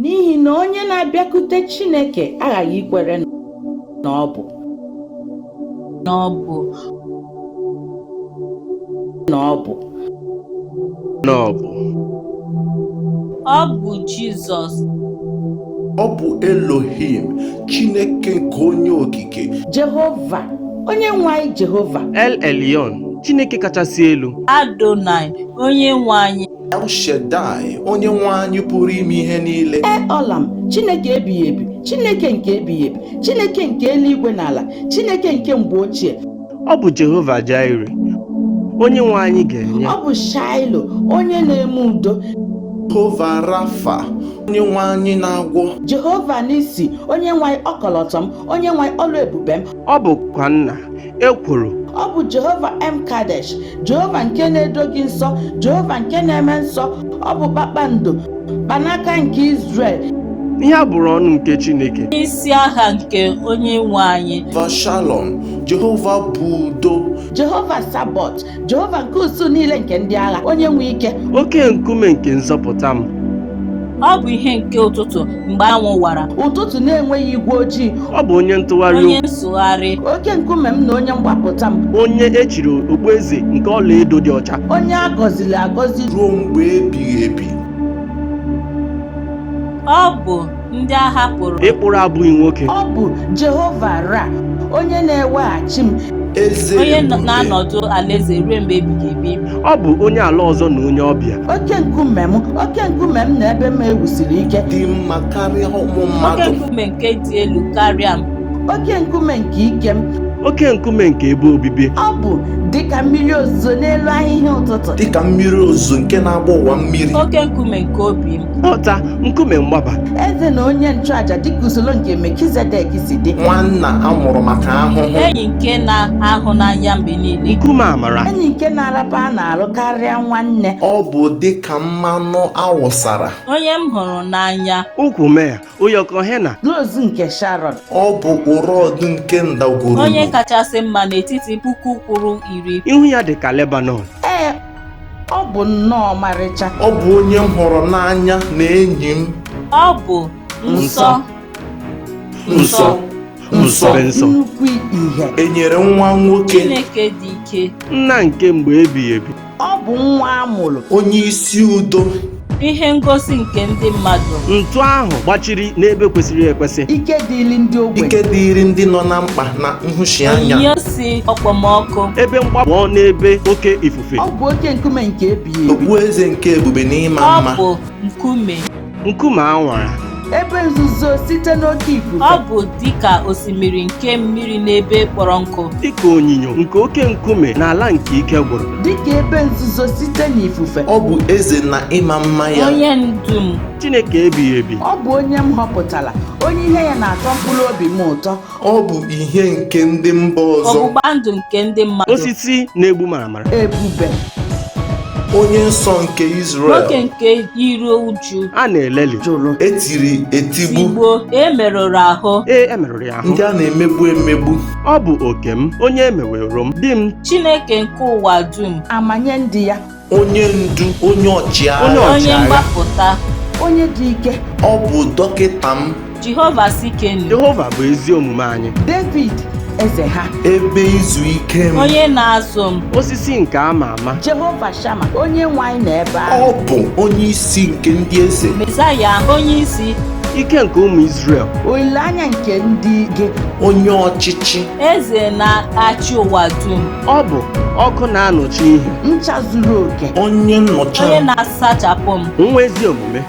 N'ihi na onye na-abịakwute Chineke aghaghị ikwere na ọ bụ. Na ọ bụ. Na ọ bụ. Na ọ bụ. Ọ bụ Jizọs. Ọ bụ Elohim, Chineke nke onye okike. Jehova, onye nwe anyị Jehova. El Elyon, Chineke kachasị elu. Adonai, onye nwe anyị. El Shaddai, onye nwe anyị pụrụ ime ihe niile. El Olam, Chineke ebighị ebi, Chineke nke ebighị ebi, Chineke nke eluigwe na ala, Chineke nke mgbe ochie. Ọ bụ Jehova Jaire, onye nwe anyị ga-enye. Ọ bụ Shaịlo, onye na-eme udo. Jehova Rafa, onye nwe anyị na-agwọ. Jehova Nisi, onye nwe anyị ọkọlọtọ m, onye nwe anyị ọlụ ebube m. Ọ bụkwa nna ekworo. Ọ bụ Jehova M Kadesh, Jehova nke na-edo gị nsọ, Jehova nke na-eme nsọ. Ọ bụ kpakpando, mkpanaka nke Izrel. Ihe a bụrụ ọnụ nke Chineke. Onye isi agha nke onye nwe anyị. Jehova Shalom, Jehova bụ udo. Jehova Sabot, Jehova nke usuu niile nke ndị agha, onye nwe ike. Oke nkume nke nzọpụta m. Ọ bụ ihe nke ụtụtụ mgbe anwụ wara. Ụtụtụ na-enweghị igwe ojii. Ọ bụ onye ntụgharị Onye okwu. nsụgharị. Oke nkume m na onye mgbapụta m. Onye echiri okpueze nke ọlaedo dị ọcha. Onye a gọziri agọzi. Ruo mgbe ebighị ebi. Ọ bụ ndị a hapụrụ. Ịkpụrụ abụghị nwoke. Ọ bụ Jehova Ra, onye na-eweghachi m. Eze Onye ebube. na-anọdụ alaeze ruo mgbe ebighị ebi. Ọ bụ onye ala ọzọ na onye ọbịa. Oke nkume m, oke nkume m na ebe m ewusiri ike. Dị mma karịa ụmụ Oke mmadụ. nkume nke dị elu karịa m. Oke nkume nke ike m. Oke nkume nke ebe obibi. Ọ bụ dịka mmiri ozuzo n'elu ahịhịa ụtụtụ. Dịka mmiri ozuzo nke na-agba ụwa mmiri. Oke nkume nke obi m. Ọta nkume mgbaba. Eze na onye nchụaja dịka usoro nke Melkizedek si dị. Nwanna a mụrụ maka ahụhụ. Enyi nke na-ahụ n'anya mgbe niile. Nkume amara. Enyi nke na-arapa n'arụ karịa nwanne. Ọ bụ dịka mmanụ awụsara. Onye m hụrụ n'anya. Ukwu mea, ụyọkọ hena. Rose nke Sharon. Ọ bụ ụrọọdụ nke Onye ndagwurugwu. kachasị mma n'etiti puku kwuru iri. Ihu ya dị ka Lebanon. Ee, ọ bụ nnọọ ọmarịcha. Ọ bụ onye m hụrụ n'anya na enyi m. Ọ bụ nsọ. Nsọ. Nsọ. Nsọ. Nnukwu ihe. E nyere nwa nwoke. Chineke dị ike. Nna nke mgbe ebighị ebi. Ọ bụ nwa a mụrụ. Onye isi udo. Ihe ngosi nke ndị mmadụ. Ntu ahụ gbachiri n'ebe kwesịrị ekwesị. Ike dịịrị ndị ogbenye. Ike dịịrị ndị nọ na mkpa na nhụsianya. Onyinye si okpomọkụ. Ebe mgbapụ n'ebe oke ifufe. Ọ bụ oke nkume nke ebighị ebi. Okpueze nke ebube na ịma Ọ mma. bụ nkume. Nkume anwara. Ebe nzuzo site n'oke ifufe. Ọ bụ dịka osimiri nke mmiri n'ebe kpọrọ nkụ. Dịka onyinyo nke oke nkume n'ala nke ike gwụrụ. Dịka ebe nzuzo site n'ifufe. Ọ bụ eze na ịma mma ya. Onye ndu m. Chineke ebighị ebi. Ọ bụ onye m họpụtara, onye ihe ya na-atọ mkpụrụ obi m ụtọ. Ọ bụ ihe nke ndị mba ọzọ. Ọgbụgba ndụ nke ndị mmadụ. Osisi na-egbu maramara. Ebube. Onye nsọ nke Izrel. Nwoke nke iru uju. A na-eleli. Jụrụ. Etiri etigbu. Tigbuo. E merụrụ ahụ. Ee, emerụrụ ya ahụ. Ndị a na-emegbu emegbu. Ọ bụ oke m, onye emeworo m, di m. Chineke nke ụwa dum. Amanye ndị ya. Onye ndu, onye ọchịagha. Onye Onye ọchịagha. mgbapụta. Onye dị ike. Ọ bụ dọkịta m. Jehova Sikenu. Jehova bụ ezi omume anyị. David eze ha. Ebe izu ike m. Onye na-azụ m. Osisi nke ama ama. Jehova Shama, onye nwe anyị nọ ebe ahụ. Ọ bụ onye isi nke ndị eze. Mesaya onye isi. Ike nke ụmụ Izrel. Olileanya nke ndị gị. Onye ọchịchị. Eze na-achị ụwa dum. Ọ bụ ọkụ na-anọchi ihe. Ncha zuru oke. Onye nnọchi. Onye na-asachapụ m. Nwa ezi omume.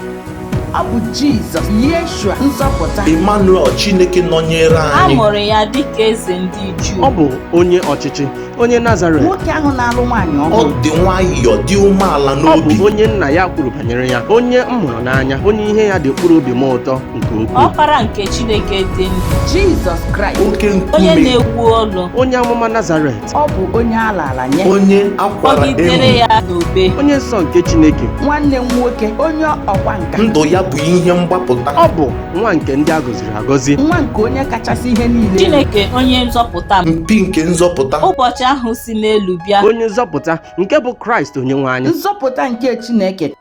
Ọ bụ Jizọs, Yeshua, nzọpụta. Emmanuel, Chineke nọnyere A anyị. mụrụ ya dịka eze ndị Juu. Ọ bụ onye ọchịchị, onye Nazaret. Nwoke ahụ na-alụ nwaanyị Ọ ọhụrụ. dị nwayọọ, dị umeala Ọ n'obi. bụ onye nna ya kwuru banyere ya, onye m hụrụ n'anya, onye ihe ya dị mkpụrụ obi m ụtọ nke ukwuu. Ọkpara nke Chineke dị ndụ. Jizọs Kraịst. Oke Onye nkume. na-ewu ụlọ. Onye amụma Nazaret. Ọ bụ onye a laara nye. Onye akwara Kpọgidere emo. ya n'obe. Onye nsọ nke Chineke. Nwanne m nwoke, onye ọkwa nka. Ndụ ya bụ ihe mgbapụta. Ọ bụ nwa nke ndị a gọziri agọzi. Nwa nke onye kachasị ihe niile elu. Chineke onye nzọpụta m. Mpi nke nzọpụta. Ụbọchị ahụ si n'elu bịa. Onye nzọpụta nke bụ Kraịst onye nwe anyị. Nzọpụta nke Chineke.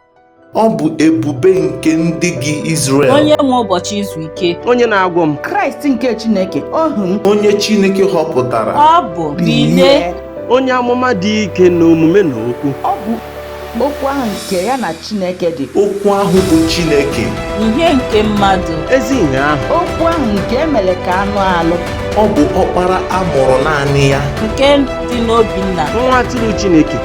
Ọ bụ ebube nke ndị gị Izrel. Onye nwe ụbọchị izu ike. Onye na-agwọ m. Kraịst nke Chineke, ohu m. Onye Chineke họpụtara. Ọ bụ bilie. Onye amụma dị ike n'omume na okwu. Ọ bụ okwu ahụ nke ya na Chineke dị. Okwu ahụ bụ Chineke. Ihe nke mmadụ. Ezi ihe ahụ. Okwu ahụ nke e mere ka anụ alụ. Ọ bụ ọkpara a mụrụ naanị ya. Nke dị n'obi nna. Nwa atụrụ Chineke.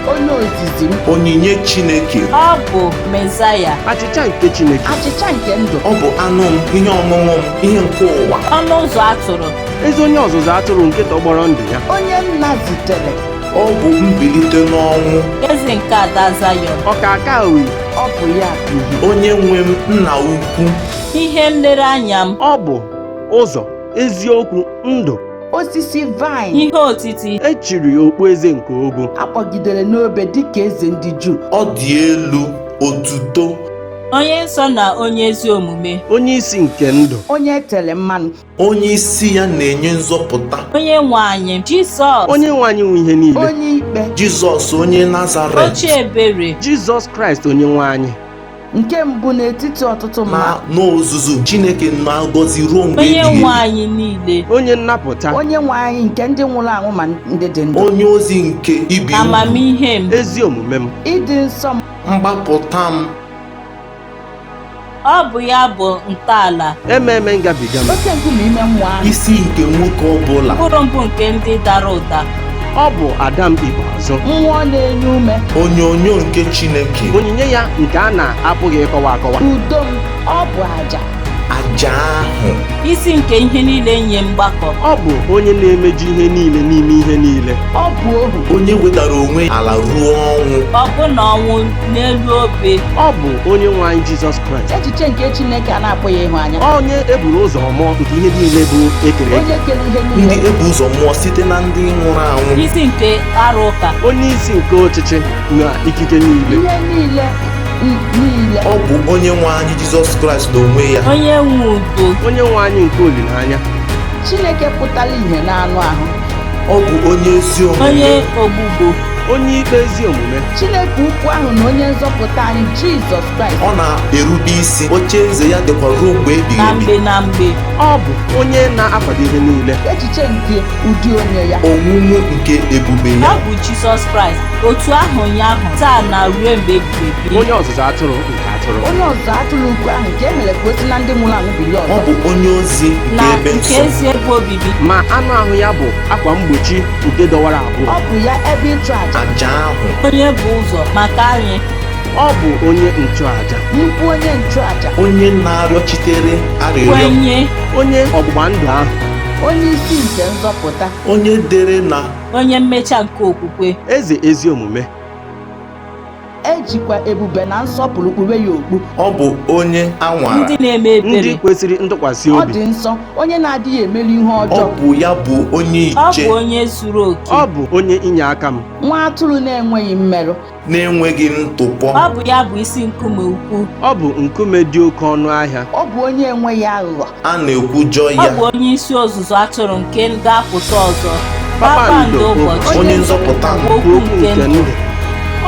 Onye ozizi m. Onyinye Chineke. Ọ bụ Mesaya. Achịcha nke Chineke. Achịcha nke ndụ. Ọ bụ anụ m, ihe ọṅụṅụ m, ihe nke ụwa. Ọnụ ụzọ atụrụ. Ezi onye ọzụzụ atụrụ nke tọgbọrọ ndụ ya. Onye nna zitere. Ọ bụ mbilite n'ọnwụ. Eze nke ada Zayọn. Ọkaka oyi. Ọ bụ ya bụ ihe. Onye nwe m, nna ukwu. Ihe nlereanya m. Ọ bụ ụzọ, eziokwu, ndụ. Osisi vaịn. Ihe otiti. E chiri okpueze nke ogwu. Akpọgidere n'obe dịka eze ndị Juu. Ọ dị elu, otuto. Onye nsọ na onye ezi omume. Onye isi nke ndụ. Onye e tere mmanụ. Onye isi ya na-enye nzọpụta. Onye nwe anyị Jizọs. Onye nwe anyị nwe ihe niile. Onye ikpe. Jizọs onye Nazaret. Oche ebere. Jizọs Kraịst onye nwe anyị. Nke mbụ n'etiti ọtụtụ Ma mmadụ. n'ozuzu Chineke na-agọzi ruo mgbe Onye ebighị nwe ebi. anyị niile. Onye nnapụta. Onye nwe anyị nke ndị nwụrụ anwụ ma ndị dị ndụ. Onye ozi nke ibi ugwu. Amamihe m. Ezi omume m. Ịdị nsọ m. Mgbapụta m. Ọ bụ ya bụ ntọala. Ememe ngabiga m. Oke nkume ime mmụọ ahụ. Isi nke nwoke ọ bụla. Mkpụrụ mbụ nke ndị dara ụda. Ọ bụ ada m ikpeazụ. Mmụọ na-enye ume. Onyonyo nke Chineke. Onyinye ya nke a na-apụghị ịkọwa akọwa. Udo m. Ọ bụ àjà. Aja ahụ. Isi nke ihe niile nye mgbakọ. Ọ bụ onye na-emeju ihe niile n'ime ihe niile. Ọ bụ ohu. Onye wetara onwe ala ruo ọnwụ. Ọbụna ọnwụ n'elu obe. Ọ bụ onye nwe anyị Jizọs Kraịst. Echiche nke Chineke a na-apụghị ịhụ anya. Onye eburu ụzọ mụọ nke ihe niile bụ ekere eke. Onye kere ihe Ndị niile. ebu ụzọ mụọ site na ndị nwụrụ anwụ. Isi nke arụ ụka. Onye isi nke ọchịchị na ikike niile. Ihe niile niile. Ọ bụ onye nwe anyị Jizọs Kraịst n'onwe ya. Onye nwe udo. Onye nwe anyị nke olileanya. Chineke pụtara ìhè n'anụ ahụ. Ọ bụ onye ezi omume. Onye ogbugbo. Onye ikpe ezi omume. Chineke ukwu ahụ na onye nzọpụta anyị Jizọs Kraịst. Ọ na-erube isi. Oche eze ya dịkwa ruo mgbe ebighị Na ebi. mgbe na mgbe. Ọ bụ onye na-akwado ihe niile. Echiche nke ụdị onye ya. Onwunwu nke ebube Ọ ya. bụ Jizọs Kraịst. Otu ahụ ụnyaahụ, taa na ruo mgbe ebighị ebi. Onye ọzụzụ atụrụ nke atụrụ. Onye ọzụzụ atụrụ ukwu ahụ nke e mere ka o si na ndị nwụrụ anwụ bilie Ọ ọzọ. bụ onye ozi nke Na ebe nke nsọ. ezi ebe obibi. Ma anụ ahụ ya bụ akwa mgbochi nke dọwara abụọ. Ọ bụ ya ebe ịchụ àjà. Aja ahụ. Onye bụ ụzọ maka anyị. Ọ bụ onye nchụaja. Nnukwu onye nchụàjà. Onye na-arịọchitere arịrịọ. Kwenye. Onye ọgbụgba ndụ ahụ. Onye isi nke nzọpụta. Onye dere na Onye mmecha nke okwukwe. Eze ezi omume. Ejikwa ebube na nsọpụrụ kpube ya okpu. Ọ bụ onye anwara. Ndị na-eme Ndị ebere. kwesịrị ntụkwasị Ọ obi. dị nsọ, onye na-adịghị emeli ihe Ọ ọjọọ. bụ ya bụ onye Ọ iche bụ onye zuru oke. Ọ bụ onye inye aka m. Nwa atụrụ na-enweghị mmerụ. na-enweghị ntụpọ. Ọ bụ ya bụ isi nkume ukwu. Ọ bụ nkume dị oke ọnụ ahịa. Ọ bụ onye enweghị aghụghọ. A na-ekwujọ Ọ ya. bụ onye isi ọzụzụ atụrụ nke ga-apụta ọzọ. Kpakpando Kpakpando ụbọchị. Onye nzọpụta m. Okwu Okwu nke nke ndụ. ndụ.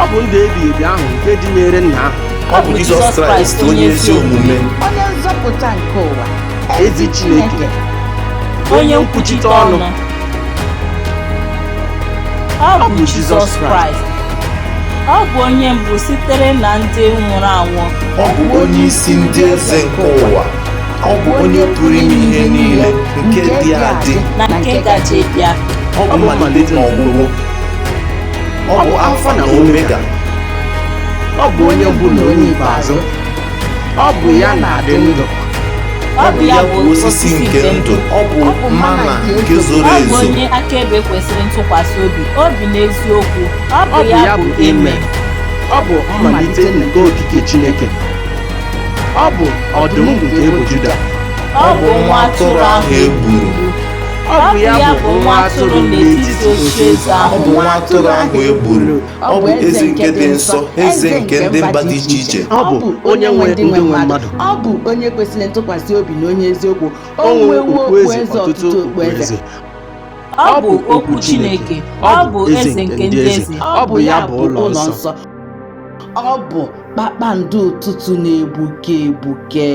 Ọ bụ ndụ ebighị ebi ahụ nke dịnyere nna ahụ. Ọ bụ Jizọs Kraịst onye ezi omume. Onye nzọpụta nke ụwa. Ezi Chineke. Onye nkwuchite ọnụ. Ọ bụ Jizọs Kraịst. Ọ bụ onye mbụ sitere na ndị nwụrụ anwụ. Ọ bụ onye isi ndị eze nke ụwa. Ọ bụ onye pụrụ ime ihe niile nke dị adị. Na nke gaje bịa. Ọ bụ mmalite na ọgwụgwụ. Ọ bụ Alfa na Omega. Ọ bụ onye mbụ na onye ikpeazụ. Ọ bụ ya na-adị ndụ. Ọ bụ ya bụ osisi nke ndụ. Ọ bụ mana nke zoro Ọ bụ ezo. onye akaebe kwesịrị ntụkwasị obi, obi n'eziokwu. Ọ Ọ bụ ya bụ eme. Ọ bụ mmalite nke okike Chineke. Ọ bụ ọdụm nke ebo Juda. Ọ bụ nwa atụrụ ahụ e gburu. Ọ bụ ya bụ nwa atụrụ n'etiti ocheeze Ọ ahụ. bụ nwa atụrụ ahụ e gburu. Ọ bụ eze nke dị nsọ, eze nke ndị mba dị iche iche. Ọ bụ onye nwe ndị nwe mmadụ. Ọ bụ onye kwesịrị ntụkwasị obi na onye eziokwu. O O nwewo nwewo okpueze okpueze ọtụtụ ọtụtụ okpueze. okpueze. Ọ bụ okwu Chineke. Ọ bụ eze nke ndị eze. Ọ bụ ya bụ ụlọ nsọ. Ọ bụ Kpakpando ụtụtụ na-egbuke egbuke.